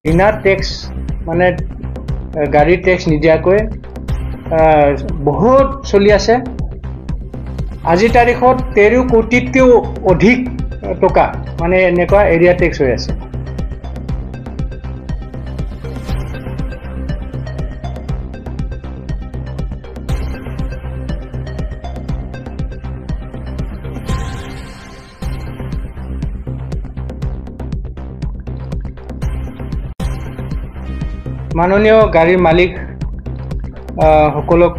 বিনা টেক্স মানে গাড়ীৰ টেক্স নিদিয়াকৈ বহুত চলি আছে। আজিৰ তাৰিখত 13 কোটিতকৈও অধিক টকা মানে এনেকুৱা এৰিয়া টেক্স হৈ আছে। মাননীয় গাড়ীৰ মালিক সকলক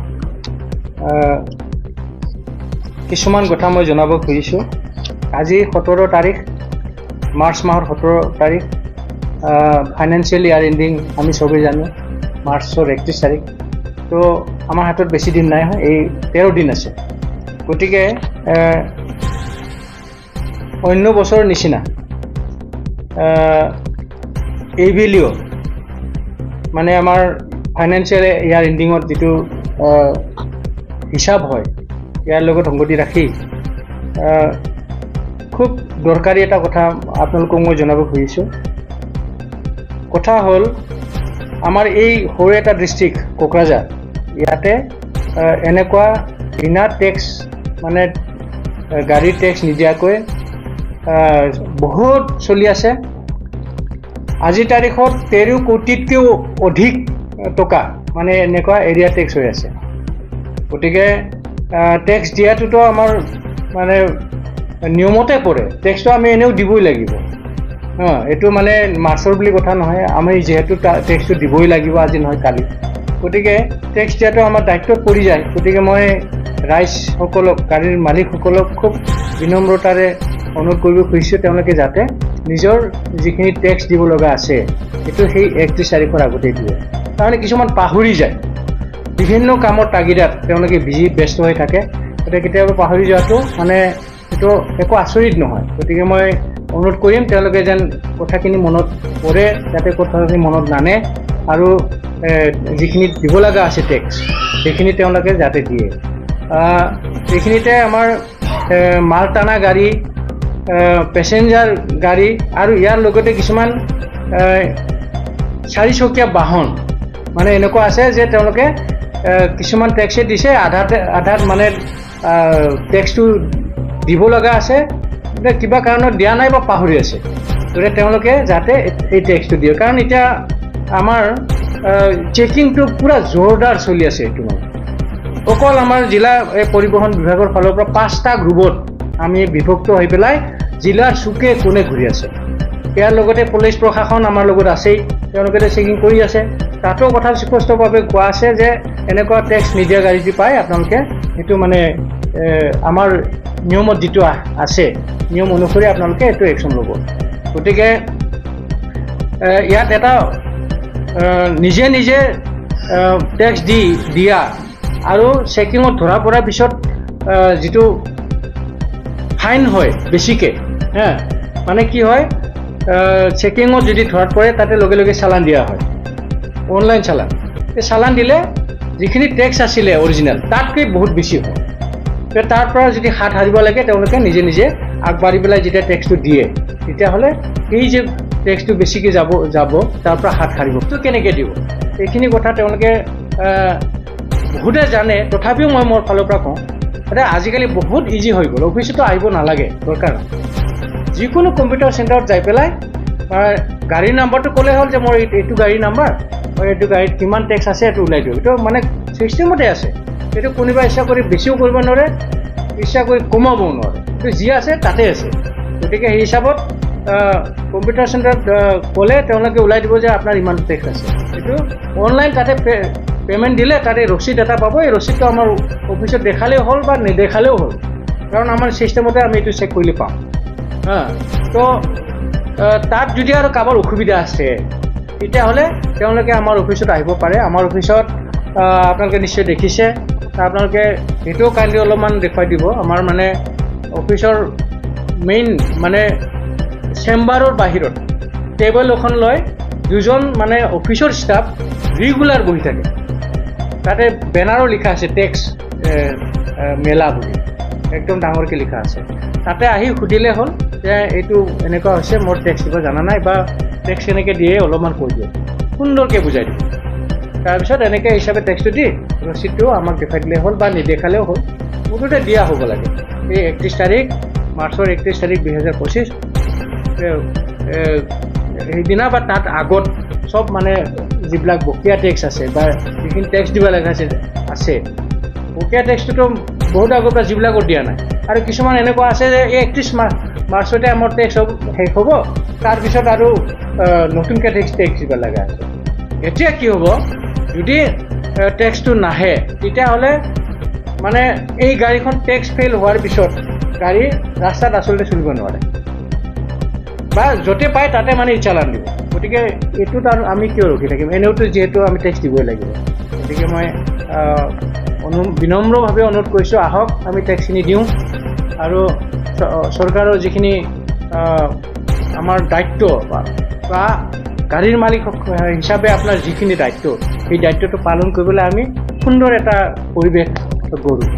কিছুমান কথা মই জনাব খুজিছোঁ। আজি 17 তাৰিখ, মাৰ্চ মাহৰ 17 তাৰিখ, ফাইনেন্সিয়েল ইয়াৰ এণ্ডিং আমি চবেই জানো মাৰ্চৰ 31 তাৰিখ। তো আমাৰ হাতত বেছি দিন নাই, হয় এই 13 দিন আছে। গতিকে অন্য বছৰৰ নিচিনা এইবেলিও মানে আমাৰ ফাইনেন্সিয়েল ইয়াৰ এণ্ডিঙত যিটো হিচাপ হয় ইয়াৰ লগত সংগতি ৰাখি খুব দৰকাৰী এটা কথা আপোনালোকক মই জনাব খুজিছোঁ। কথা হ'ল আমাৰ এই সৰু এটা ডিষ্ট্ৰিক্ট কোকৰাঝাৰ, ইয়াতে এনেকুৱা বিনা টেক্স মানে গাড়ীৰ টেক্স নিদিয়াকৈ বহুত চলি আছে। আজিৰ তাৰিখত 13 কোটিতকৈও অধিক টকা মানে এনেকুৱা এৰিয়া টেক্স হৈ আছে। গতিকে টেক্স দিয়াটোতো আমাৰ মানে নিয়মতে পৰে, টেক্সটো আমি এনেও দিবই লাগিব। এইটো মানে মাৰ্চৰ বুলি কথা নহয়, আমি যিহেতু টেক্সটো দিবই লাগিব আজি নহয় কালি। গতিকে টেক্স দিয়াটো আমাৰ দায়িত্বত পৰি যায়। গতিকে মই ৰাইজসকলক, গাড়ীৰ মালিকসকলক খুব বিনম্ৰতাৰে অনুৰোধ কৰিব খুজিছোঁ, তেওঁলোকে যাতে নিজৰ যিখিনি টেক্স দিব লগা আছে সেইটো সেই 31 তাৰিখৰ আগতেই দিয়ে। তাৰমানে কিছুমান পাহৰি যায়, বিভিন্ন কামৰ তাগিদাত তেওঁলোকে বিজি ব্যস্ত হৈ থাকে। গতিকে কেতিয়াবা পাহৰি যোৱাটো মানে এইটো একো আচৰিত নহয়। গতিকে মই অনুৰোধ কৰিম তেওঁলোকে যেন কথাখিনি মনত পৰে, যাতে কথাখিনি মনত নানে আৰু যিখিনি দিব লগা আছে টেক্স সেইখিনি তেওঁলোকে যাতে দিয়ে। এইখিনিতে আমাৰ মাল টানা গাড়ী, পেচেঞ্জাৰ গাড়ী আৰু ইয়াৰ লগতে কিছুমান চাৰিচকীয়া বাহন মানে এনেকুৱা আছে যে তেওঁলোকে কিছুমান টেক্সে দিছে, আধাত মানে টেক্সটো দিব লগা আছে, কিবা কাৰণত দিয়া নাই বা পাহৰি আছে। গতিকে তেওঁলোকে যাতে এই টেক্সটো দিয়ে, কাৰণ এতিয়া আমাৰ চেকিংটো পূৰা জোৰদাৰ চলি আছে। এইটো মানে অকল আমাৰ জিলা এই পৰিবহণ বিভাগৰ ফালৰ পৰা 5টা গ্ৰুপত আমি বিভক্ত হৈ পেলাই জিলাৰ চুকে কোণে ঘূৰি আছে। ইয়াৰ লগতে পুলিচ প্ৰশাসন আমাৰ লগত আছেই, তেওঁলোকে চেকিং কৰি আছে। তাতো কথা স্পষ্টভাৱে কোৱা আছে যে এনেকুৱা টেক্স নিদিয়া গাড়ী যদি পায় আপোনালোকে সেইটো মানে আমাৰ নিয়মত যিটো আছে নিয়ম অনুসৰি আপোনালোকে এইটো একশ্যন ল'ব। গতিকে ইয়াত এটা নিজে নিজে টেক্স দি দিয়া আৰু চেকিঙত ধৰা পৰাৰ পিছত যিটো ফাইন হয় বেছিকৈ, মানে কি হয়, চেকিঙত যদি ধৰাত পৰে তাতে লগে লগে চালান দিয়া হয়, অনলাইন চালান। এই চালান দিলে যিখিনি টেক্স আছিলে অৰিজিনেল তাতকৈ বহুত বেছি হয়। তাৰ পৰা যদি হাত সাৰিব লাগে তেওঁলোকে নিজে নিজে আগবাঢ়ি পেলাই যেতিয়া টেক্সটো দিয়ে তেতিয়াহ'লে এই যে টেক্সটো বেছিকৈ যাব তাৰ পৰা হাত সাৰিব। এইটো কেনেকৈ দিব এইখিনি কথা তেওঁলোকে বহুতে জানে, তথাপিও মই মোৰ ফালৰ পৰা কওঁ। এতিয়া আজিকালি বহুত ইজি হৈ গ'ল, অফিচতো আহিব নালাগে, দৰকাৰ নাই। যিকোনো কম্পিউটাৰ চেণ্টাৰত যাই পেলাই গাড়ীৰ নাম্বাৰটো ক'লে হ'ল যে মোৰ এইটো গাড়ীৰ নাম্বাৰ, এইটো গাড়ীত কিমান টেক্স আছে এইটো ওলাই দিয়ক। এইটো মানে চিষ্টেমতে আছে, এইটো কোনোবা ইচ্ছা কৰি বেছিও কৰিব নোৱাৰে, ইচ্ছা কৰি কমাবও নোৱাৰে, এইটো যি আছে তাতে আছে। গতিকে সেই হিচাপত কম্পিউটাৰ চেণ্টাৰত ক'লে তেওঁলোকে ওলাই দিব যে আপোনাৰ ইমান টেক্স আছে। এইটো অনলাইন তাতে পে'মেণ্ট দিলে তাতে ৰচিদ এটা পাব, এই ৰচিদটো আমাৰ অফিচত দেখালেও হ'ল বা নেদেখালেও হ'ল, কাৰণ আমাৰ চিষ্টেমতে আমি এইটো চেক কৰিলে পাওঁ। তো তাত যদি আৰু কাৰোবাৰ অসুবিধা আছে তেতিয়াহ'লে তেওঁলোকে আমাৰ অফিচত আহিব পাৰে। আমাৰ অফিচত আপোনালোকে নিশ্চয় দেখিছে, আপোনালোকে সেইটোও কাইণ্ডলি অলপমান দেখুৱাই দিব। আমাৰ মানে অফিচৰ মেইন মানে চেম্বাৰৰ বাহিৰত টেবুল এখন লৈ দুজন মানে অফিচৰ ষ্টাফ ৰেগুলাৰ বহি থাকে, তাতে বেনাৰো লিখা আছে টেক্স মেলা বুলি। একদম ডাঙৰকৈ লিখা আছে। তাতে আহি সুধিলে হ'ল যে এইটো এনেকুৱা হৈছে, মোৰ টেক্স দিব জানা নাই বা টেক্স কেনেকৈ দিয়ে অলপমান কৈ দিয়ক, সুন্দৰকৈ বুজাই দিব। তাৰপিছত এনেকৈ হিচাপে টেক্সটো দি ৰচিদটো আমাক দেখাই দিলে হ'ল বা নেদেখালেও হ'ল, মুঠতে দিয়া হ'ব লাগে। এই 31 তাৰিখ, মাৰ্চৰ 31 তাৰিখ 2025, সেইদিনা বা তাত আগত চব মানে যিবিলাক বকীয়া টেক্স আছে বা যিখিনি টেক্স দিব লগা আছে, বকীয়া টেক্সটোতো বহুত আগৰ পৰা যিবিলাকো দিয়া নাই, আৰু কিছুমান এনেকুৱা আছে যে এই 31 মাৰ্চতে আমাৰ টেক্স শেষ হ'ব, তাৰপিছত আৰু নতুনকৈ টেক্স দিব লগা আছে। এতিয়া কি হ'ব, যদি টেক্সটো নাহে তেতিয়াহ'লে মানে এই গাড়ীখন টেক্স ফেইল হোৱাৰ পিছত গাড়ী ৰাস্তাত আচলতে চলিব নোৱাৰে বা য'তে পায় তাতে মানে চালান দিব। গতিকে এইটোত আৰু আমি কিয় ৰখি থাকিম, এনেওতো যিহেতু আমি টেক্স দিবই লাগিব। গতিকে মই বিনম্ৰভাৱে অনুৰোধ কৰিছোঁ, আহক আমি টেক্সখিনি দিওঁ আৰু চৰকাৰৰ যিখিনি আমাৰ দায়িত্ব বা গাড়ীৰ মালিক হিচাপে আপোনাৰ যিখিনি দায়িত্ব, সেই দায়িত্বটো পালন কৰিবলৈ আমি সুন্দৰ এটা পৰিৱেশ গঢ়োঁ।